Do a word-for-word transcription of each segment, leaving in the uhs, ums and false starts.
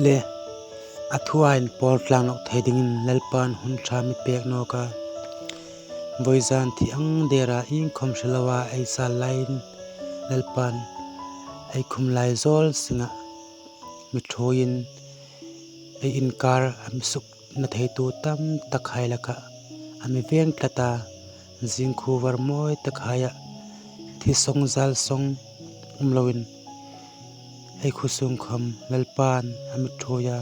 le a thua inpawl tlang nawk thei dingin Lalpan hun ṭha mi pek nawk a. Vawizan thi ang dera iengkhawm hre loa ei zal laiin Lalpan ei khum lai zawl singa mi ṭhuoiin ei inkar a mi sukna theitu tam takhai lakah a mi veng tlat a, zing khu var mawi takhaia thi song zal song um loin ei khawsung khawm Lalpan a mi ṭhuoi a,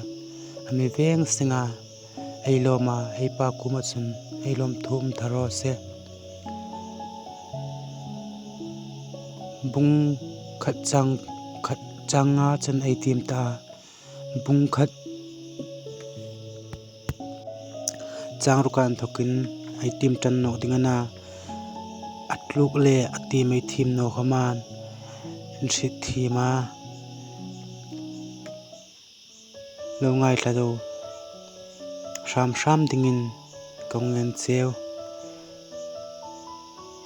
a mi veng singa ei lawm a, ei Pa kuoma chun ei lawmthu um tha raw se. Bung khat chang, khat chang nga chun ei tiem ta a. Bung khat chang ruka inthokin ei tiem ṭan nawk ding a na. A tluk le a tiem ei thiem naw khawmin inhriet thiem a, lo ngaithla ro, hram hram dingin ka ngen cheu.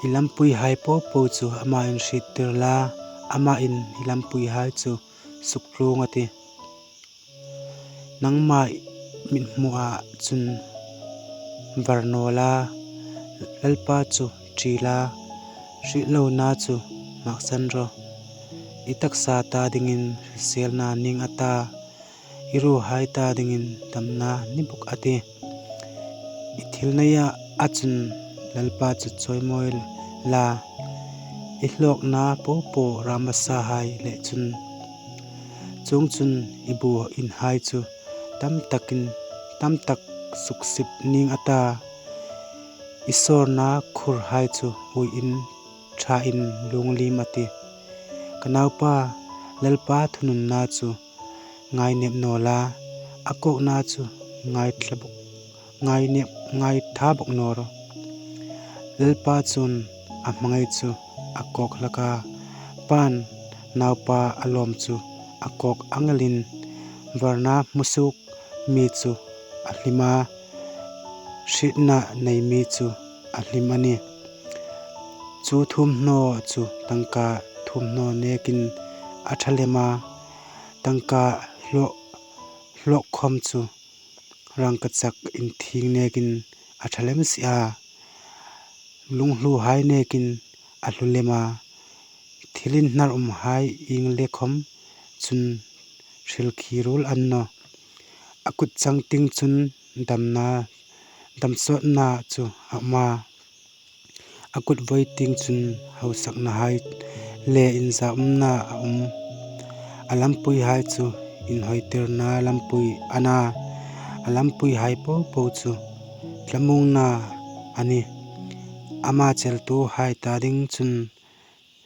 I lampuihai popo chu ama inhriettir la, amain i lampuihai chu suktlung a tih. Nangma mithmua chun var naw la, Lalpa chu ṭi la, hriet lona chu maksan ro. I taksa ta dingin hriselna ning a ta, i ruhai ta dingin damna ni bawk a tih. I thil neia chun Lalpa chu chawimawi la, i hlawkna popo rama sahai le chun. Chuongchun i bu inhai chu tam takin, tam tak suksip ning a ta, i sawrna khurhai chu huiin ṭhain lungliem a tih. Ka naupa, Lalpa thununna chu ngainep naw la, a kawkna chu ngaitha bawk, ngainep, ngaitha bawk naw ro. Lalpa chun a hmangai chu a kawk hlak a, pa'n naupa a lawm chu a kawk ang elin, varna hmusuok mi chu a hlim a, hrietna nei mi chu a hlim a nih. Chu thuomhnaw chu tangka thuomhnaw nekin a ṭha lem a, tangka hlawk, hlawk khawm chu rangkachak inthieng nekin a ṭha lem si a, lunghluhai nekin a hlu lem a, thil inhnar umhai ieng le khawm chun hril khi ruol a ni naw. A kut chang tieng chun damna, damsawtna chu a um a, a kut voi tieng chun hausaknahai le inzaumna a um. A lampuihai chu inhawitirna lampui a na, a lampuihai popo chu thlamuongna a nih. Ama cheltuhai ta ding chun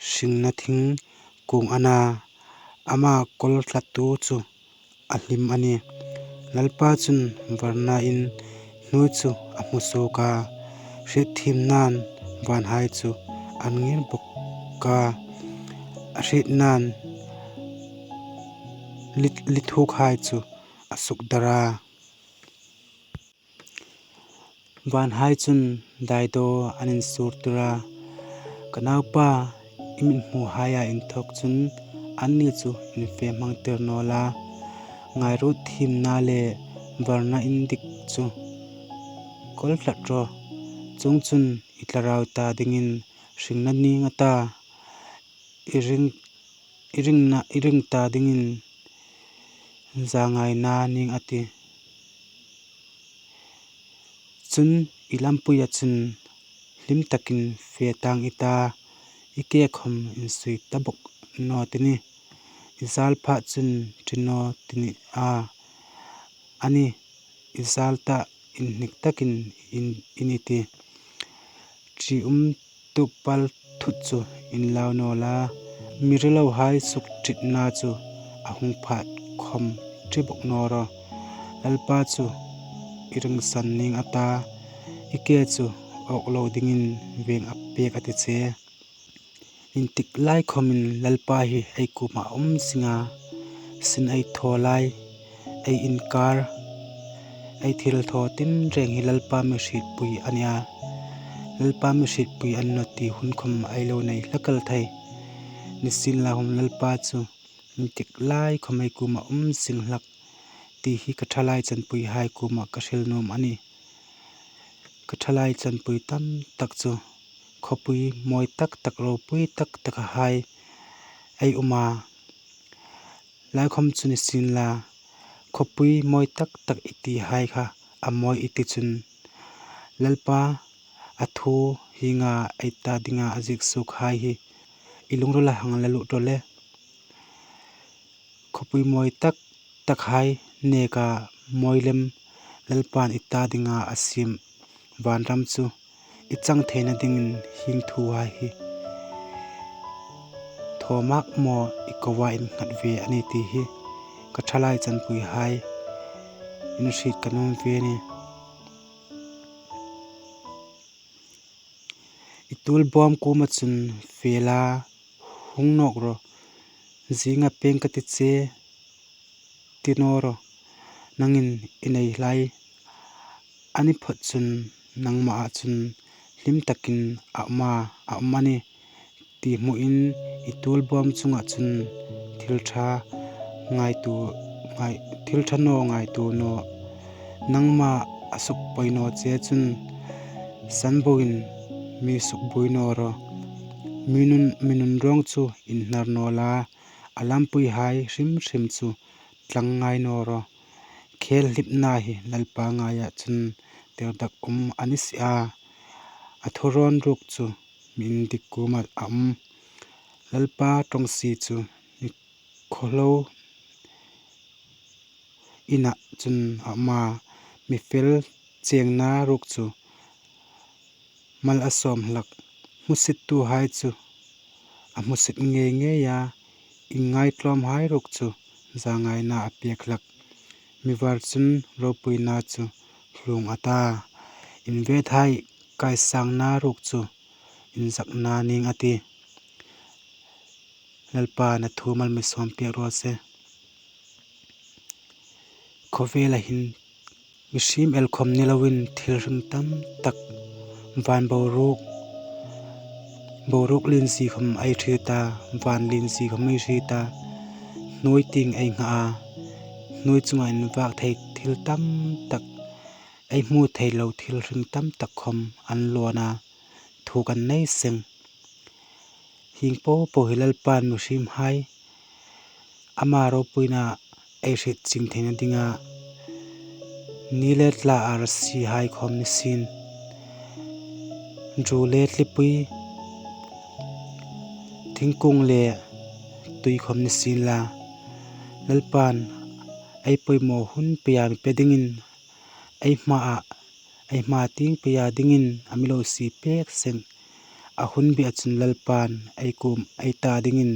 hringna thing kuong a na, ama kawl tlattu chu a hlim a nih. Lalpa chun varna in hnuoi chu a hmusuok a, hrietthiem nan vanhai chu an ngir bawk a, a hriet nan li, li thuokhai chu a sukdar a. Vanhai chun daidaw an insur tir a, ka naupa, i mithmuhaia inthawk chun anni chu infe hmangtir naw la, ngairuot thiemna le varna indik chu kawl tlat ro. Chuongchun i thlarau ta dingin hringna ning a ta, i ring, i ringna, i ring ta dingin zangaina ning a tih. Chun i lampuia chun hlim takin fe tang i ta, i ke khawm insui ta bawk naw ti nih. I zal pha chun ṭi naw ti nih a, ani i zal ta inhnik takin in, in i ti. Ṭium tu pal thut chu inlau naw la, mi rilohai sukṭitna chu a hung phat khawm ṭi bawk naw ro. Lalpa chu i ringsan ning a ta, i ke chu awk lo dingin veng a pek a ti che. Intik lai khawmin Lalpa hi ei kuoma um zing a, sin ei thaw lai, ei inkar, ei thilthaw tinreng hi Lalpa mi hrietpui a nih a. Lalpa mi hrietpui a ni naw ti hun khawm ei lo nei hlak el thei. Nisienlakhawm Lalpa chu intik lai khawm ei kuoma um zing hlak. ti hi ka ṭhalai chanpuihai kuoma ka hril nuom a nih. Ka ṭhalai chanpui tam tak chu khawpui mawi tak tak, ropui tak tak hai ei um a. Lai khawm chu ni sienla, khawpui mawi tak tak i ti hai kha a mawi i ti chun, Lalpa a thu hienga ei ta dinga a ziek suok hai hi i lungrila hang la lut ro le. Khawpui mawi tak tak hai neka mawi lem Lalpan i ta dinga a siem vanram chu i chang theina dingin hieng thu hai hi thaw mak maw i ko a, innghat ve a nih ti hi ka ṭhalai chanpuihai in hriet ka nuom ve a nih. I tuolbawm kuoma chun, "Fe la, hung nawk ro, zinga peng ka ti che," ti naw ro. Nangin i nei lai a ni phawt chun nangmaa chun hlim takin a um a, a um a nih ti hmuin i tuolbawm chunga chun thil ṭha ngaituo, ngai, thil ṭha naw ngaituo naw. Nangma a sukpoi naw che chun san boin mi sukbuoi naw ro. Mi nun, mi nun rawng chu inhnar naw la, a lampuihai hrim hrim chu tlang ngai naw ro. Khel hlipna hi Lalpa ngaia chun tirdak um a ni si a. A thurawn ruok chu mi indik kuoma a um. Lalpa ṭawngsie chu mi khawhlo ina chun a um a. Mi fel chengna ruok chu mal a sawm hlak. Hmusittuhai chu a hmusit ngei ngei a, inngaitlawmhai ruok chu zangaina a pek hlak. Mi var chun ropuina chu hlung a ta, invethai kaisangna ruok chu inzakna ning a tih. Lalpan a thu mal mi sawm pek raw se. Khawvela hin mihriem el khawm ni loin thil hring tam tak, van boruok, boruok lien zie khawm ei hriet a, van lien zie khawm ei hriet a, hnuoi tieng ei ngha a, hnuoi chunga invak thei thil tam tak, ei hmu thei lo thil hring tam tak khawm an lawn a, thuk an nei seng. Hieng po po hi Lalpan mihriemhai ama ropuina ei hriet chieng theina dinga ni le tla, arsi hai khawm ni sien, ru le tlipui, thingkung le tui khawm ni sienla, Lalpan ei poimaw hun peia mi pe dingin, ei hmaa, ei hma tieng peia dingin a mi lo sie pek seng. A hun bia chun Lalpan ei kuom ei ta dingin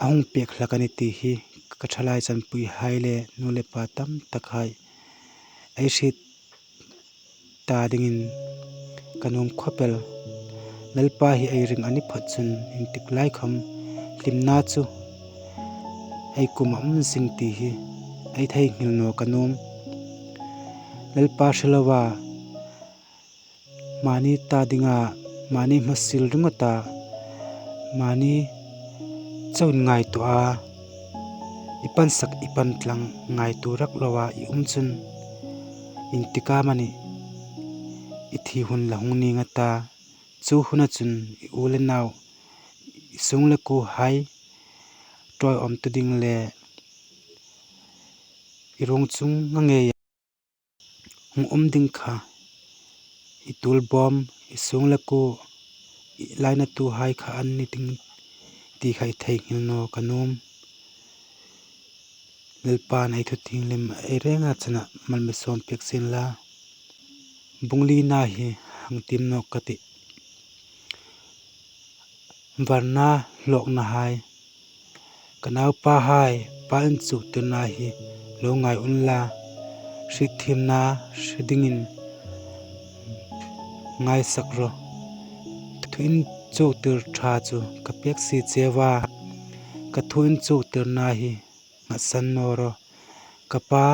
a hung pek hlak a nih ti hi ka ṭhalai chanpuihai le nu le pa tam takhai ei hriet ta dingin ka nuom khawp el. Lalpa hi ei ring a ni phawt chun intik lai khawm hlimna chu ei kuoma um zing ti hi ei theinghil naw ka nuom. Lalpa hre loa mani ta dinga, mani hmasiel ringawta mani chauin ngaituoa, i pansak i pantlang ngaituo rak loa i um chun, intik amanih i thi hun la hung ning a ta. Chu huna chun i u le nau, i sung le kuohai ṭawiawmtu ding le i ruong chunga ngeia hung um ding kha i tuolbawm, i sung le kuo, i lainatuhai kha an ni ding ti kha i theinghil naw ka nuom. Lalpan ei thu tieng lem ei renga chena mal mi sawm pek sien la. Bung lina hi hang tiem nawk ka tih. Varna hlawknahai. Ka naupahai, pa inchuktirna hi lo ngai unla, hrietthiemna hre dingin ngaisak ro. Thu inchuktir ṭha chu ka pek si cheu a, ka thu inchuktirna hi nghatsan naw ro. Ka pa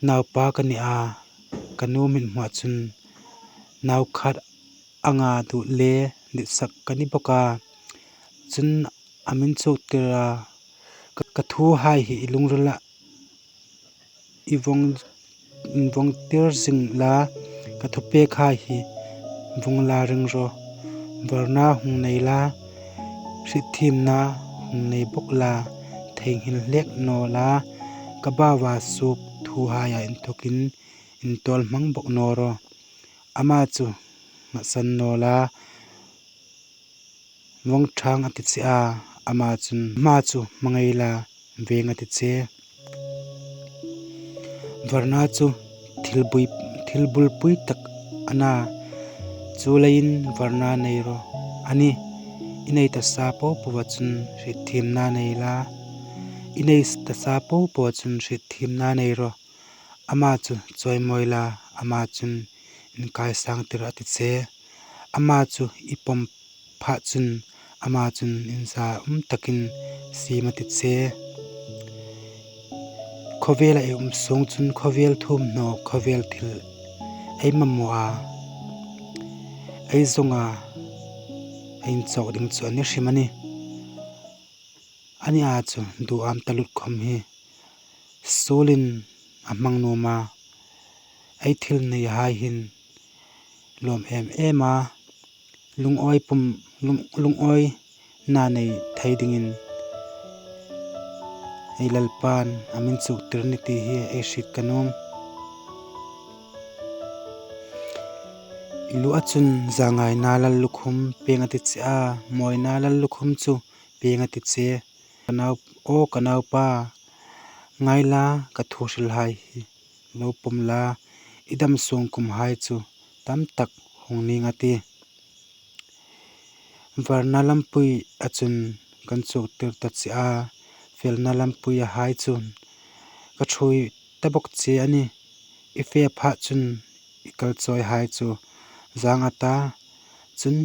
naupa ka ni a, ka nu hming hmaa chun nau khat anga duh le ditsak ka ni bawk a. Chun a min chuktir a, Ka, ka thuhai hi i lungrilah invawng, invawngtir zing la, ka thupêkhai hi vawng la ring rawh. Varna hung nei la, hrietthiemna hung nei bawk la, theinghil hlek naw la, ka baua suok thuhaia inthawkin intâwl hmang bawk naw rawh. Ama chu nghatsan naw la, vawng ṭhang a ti che a, ama chun, ama chu hmangai la, vêng a ti che. Varna chu thil bui, thil bulpui tak a na, chuleiin varna nei rawh. Ani, i nei ta sa po poa chun hrietthiemna nei la, i nei ta sa po poa chun hrietthiemna nei rawh. Ama chu chawimawi la, ama chun inkaisângtir a ti che. Ama chu i pawm pha chun, ama chun inzaum takin siem a ti che. Khawvela ei um sûng chun khawvel thuomhnaw, khawvel thil ei mamaw a, ei zawnga ei inchawk ding chu a ni hrim a nih. Ania chu duâm ta lut khawm hi suolin a hmang nuom a, ei thil neihai hin lawm em em a, lungawi pum, lung, lungawina nei thei dingin ei Lalpan a mi inchuktir a nih ti hi ei hriet ka nuom. I lua chun zangaina lallukhum pieng a ti che a, mawina lallukhum chu pieng a ti che. Ka nau, aw ka naupa, ngai la, ka thuhrilhai hi lo pawm la, i dam sûng kumhai chu tamtak hung nîng a tih. Varna lampuia chun kan chuktir ta che a, felna lampuiahai chun ka ṭhuoi ta bawk che a nih. I fe pha chun i kalchawihai chu zâng a ta, chun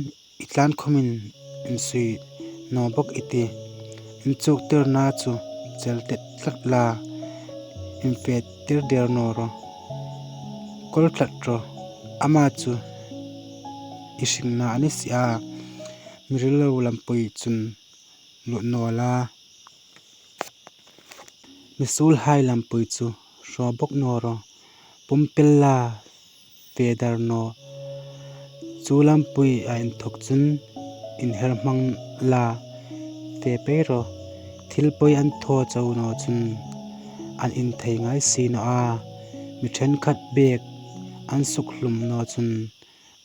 i tlân khawmin insui naw bawk i tih. Inchuktirna chu chel tet tlat la, infetir der naw rawh. Kawl tlat rawh, ama chu i hringna a ni si a, mi rilo lampui chun lut naw la, mi suolhai lampui chu hraw bawk naw rawh. Pumpel la, fe dar naw. Chu lampuia inthawk chun inher hmang la, fe pei rawh. Thil pawi an thaw chau naw chun an inthei ngai si naw a, mi ṭhenkhat bêk an sukhlum naw chun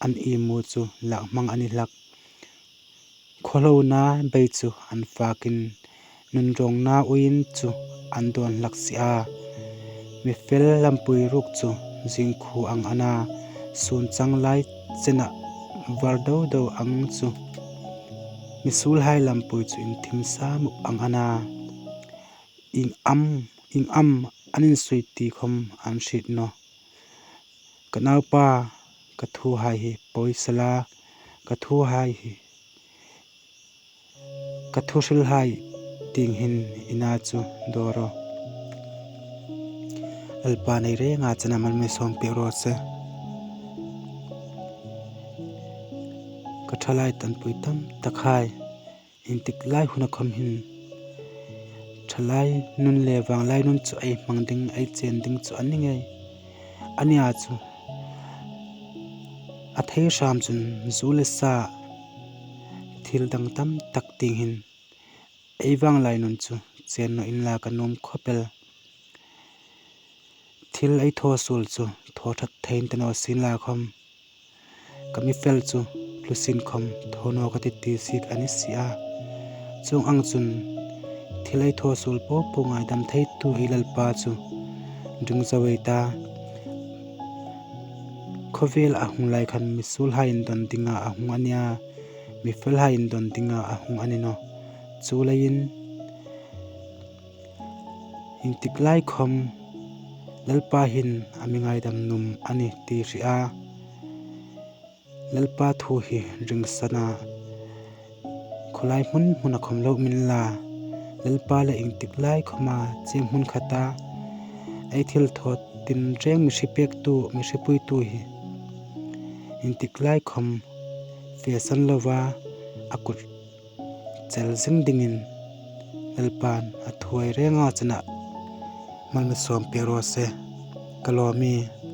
an imu chu lâk hmang a ni hlak. Khawhlona bei chu an fâkin, nunrawngna uiin chu an dâwn hlak si a. Mi fel lampui ruok chu zîngkhuo ang a na, sûn chang lai chena var do do ang chu mi suolhai lampui chu inthim sa mup ang a na, ieng am, ieng am an insui ti khawm an hriet nawh. Ka naupa, ka thuhai hi pawi sa la, ka thuhai hi, ka thuhrilhai tieng hin i na chu daw rawh. Lalpan ei rênga chena mal mi sâwmpêk raw se. Ka ṭhalai tanpui tamtakhai, intik lai huna khawm hin ṭhalai nun le vânglai nun chu ei hmang ding, ei chen ding chu a ni ngei. Ania chu a thei hram chun zu le sa, thil dang tamtak tieng hin ei vânglai nun chu chen naw inla ka nuom khawp el. Thil ei thaw suol chu thaw ṭhat thei ta naw sienla khawm, ka mi fel chu hlu sien khawm thaw naw ka ti ti siet a ni si a. Chuong ang chun thil ei thaw suol po po ngaidam theitu ei Lalpa chu ring zo ei ta. Khawvela a hung lai khan mi suolhai indon dinga a hung a nia, mi felhai indon dinga a hung a ni nawh. Chuleiin intik lai khawm Lalpa hin a mi ngaidam nuom a nih ti hre a. Lalpa thu hi ringsan a, khawlai hmun hmuna khawm lo um inla, Lalpa le intik lai khawma cheng hmun khata ei thil thaw tinreng mi hre pêktu, mi hrepuitu hi intik lai khawm fesan lova a kut chel zing dingin Lalpain a thuoi renga chena mal mi sâwmpêk raw se. Ka lâwm ie.